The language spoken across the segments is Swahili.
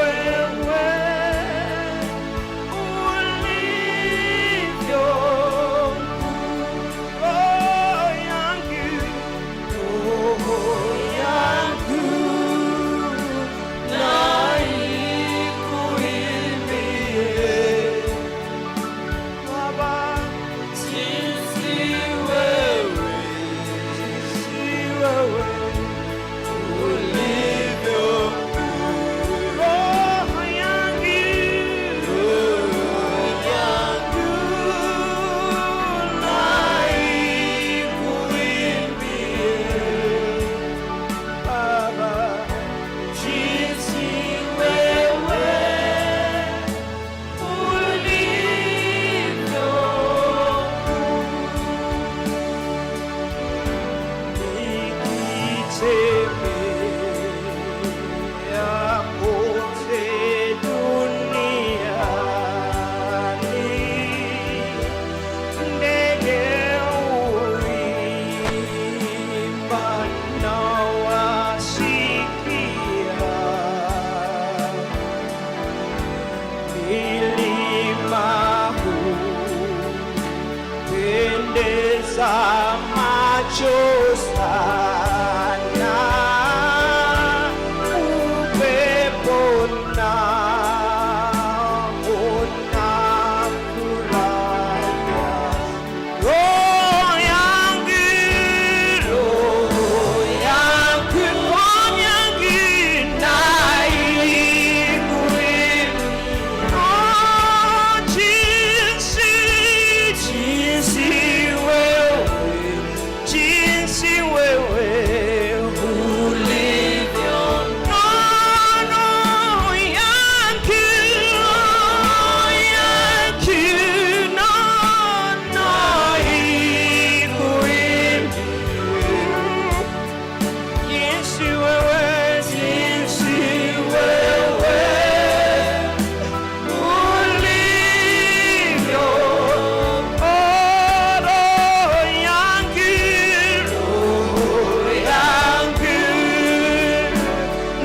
Wewe ulivyo. Roho yangu, roho yangu na ikuimbie Baba, Jinsi wewe jinsi wewe ulivyo. Roho yangu, Yangu na ikuimbie Baba, jinsi wewe ulivyo. Nikitembea kote duniani, ndege huimba nawasikia, milima hupendeza macho sana, upepo nao unafurahia. Roho yangu, roho yangu, roho yangu na ikuimbie. Oh, jinsi, jinsi wewe, jinsi wewe Ulivyo. Roho yangu, yangu, na ikuimbie. Jinsi wewe, Jinsi wewe ulivyo. Oh, roho yangu, Roho yangu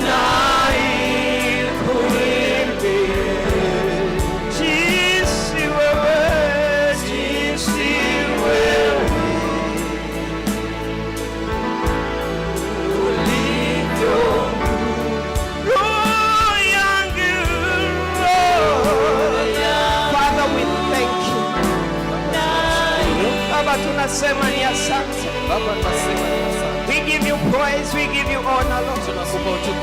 na ikuimbie. Jinsi wewe, Jinsi wewe ulivyo. Roho yangu, roho. Father, we thank you. Baba, tunasema ni asante. Baba, tunasema ni asante. We give you praise, we give you honor, Lord. Tunakupa utukufu.